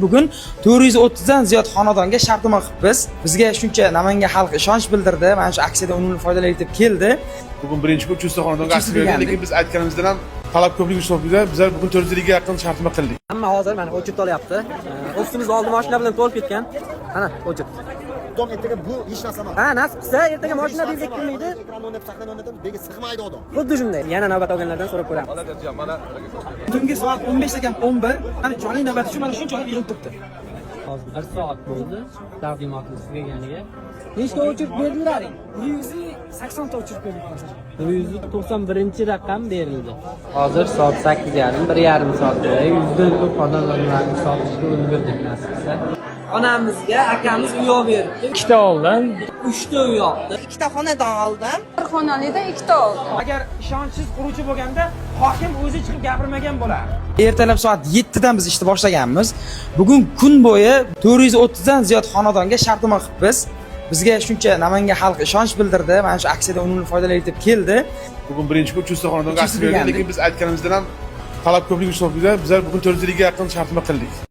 Bugun 430 dan ziyod xonadonga shartnoma qilibmiz. Bizga shuncha Namangan xalqi ishonch bildirdi. Mana shu aksiyada unumli foydalanaylik deb keldi. Bugun birinchi kun 300 ta xonadonga 300 aksiya berdik, degandik. Lekin biz aytganimizdan ham talab ko'pligi hisobiga bizlar bugun 450 ga yaqin shartnoma qildik. Hamma hozir mana очередь olyapti. Ofisimiz oldi mashina bilan to'lib ketgan. Mana очередь. Dom, ertaga bu hech narsa emas. Ha, nasib qilsa ertaga mashina bu yerga kirmaydi. Ekranda o'ynab, sahnada o'ynab, bu yerga sig'maydi odam. Xuddi shunday. Yana navbat olganlardan so'rab ko'ramiz. Tungi soat 15 kam 11. Mana jonli navbat shu, mana shuncha odam yig'ilib turibdi. Hozir bir soat bo'ldi taqdimotimiz tugaganiga. Nechta очередь berdilaring? 180 ta очередь berdik hozir. 191-raqam berildi. Hozir soat 8:30, 1,5 soatda 100 dan ko'p xonadonlarni sotishga ulgurdik, nasib qilsa. Onamizga akamiz uy olib beribdi. Ikkita oldim. Uchta uy oldi. Ikkita xonadon oldim. Bir xonalida ikkita oldim. Agar ishonchsiz quruvchi bo'lganda, hokim o'zi chiqib gapirmagan bo'lardi. Ertalab soat 7 dan biz ishni boshlaganmiz. Bugun kun bo'yi 430 dan ziyod xonadonga shartnoma qilibmiz. Bizga shuncha Namangan xalqi ishonch bildirdi. Mana shu aksiyada unumli foydalanaylik deb keldi. Bugun birinchi kun 300 ta xonadonga 300 aksiya berdik, degandik. Lekin biz aytganimizdan ham talab ko'pligi hisobiga bizlar bugun 450 ga yaqin shartnoma qildik.